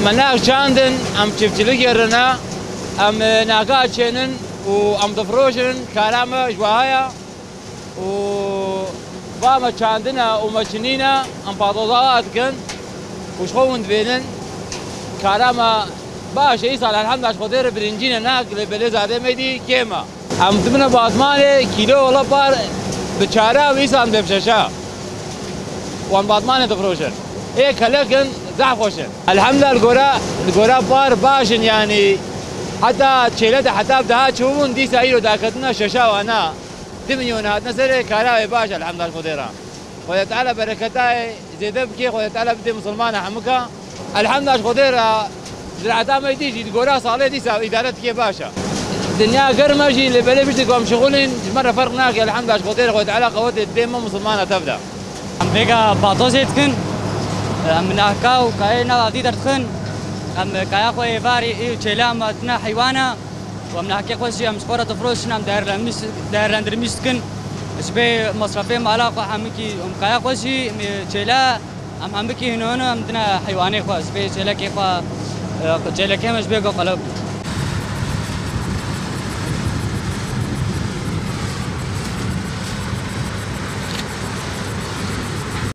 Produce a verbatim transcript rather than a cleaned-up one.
Me ne çandin, em çiftçilik yerine, em, e, naka çênin û em difroşin, kara me ji wahaya û va me çandine û me çinîne, em patoza dikin û ji xwe hûn dibênin. Kara me baş e, îsal elhemda ji Xwedê re birincîne, ne lê belê zadê me dî kêm e. Em dimine batmanê kîlo wela par bi çara û îsan dê bi şeşa. Wan batmanê difroşin. Ê kelek in, zehf xweş in. Elhemdulillah li gora, li gora par baş in, yanî heta çêle de heta bi daha çûbûn, dîsa îro daketina şeşa wana. Du milyon hatine serê, kara wê baş, elhemdulillah ji Xwedê re. Xwedê Teala bereketayê zêde bike, Xwedê Teala bide misilmana hemika. Elhemdulillah ji Xwedê re ziraeta me dî jî di gora salê dîsa îdare dike baş e. Dinya germ e jî, lê belê piştî ku em şixulîn ji me re ferq nake. Elhemdulillah ji Xwedê re, Xwedê Teala qewetê didê me misilmana tev de. Em vêga patozê dikin, em naka û kayê nava dî derdixin, em kaya xwe êvarî ê çêla me tine heywana. Û em nehkê xwe jî em ji xwe re difroşin, em değerlenmiş-, değerlendirmiş dikin. Ji bê mesrefê mala xwe hemikî em kaya xwe jî em ê çêle, em hemikî hino hino em dine heywanê xwe. Ji bê çêlekê xwe, e, çêlekê me ji bê go qeleb.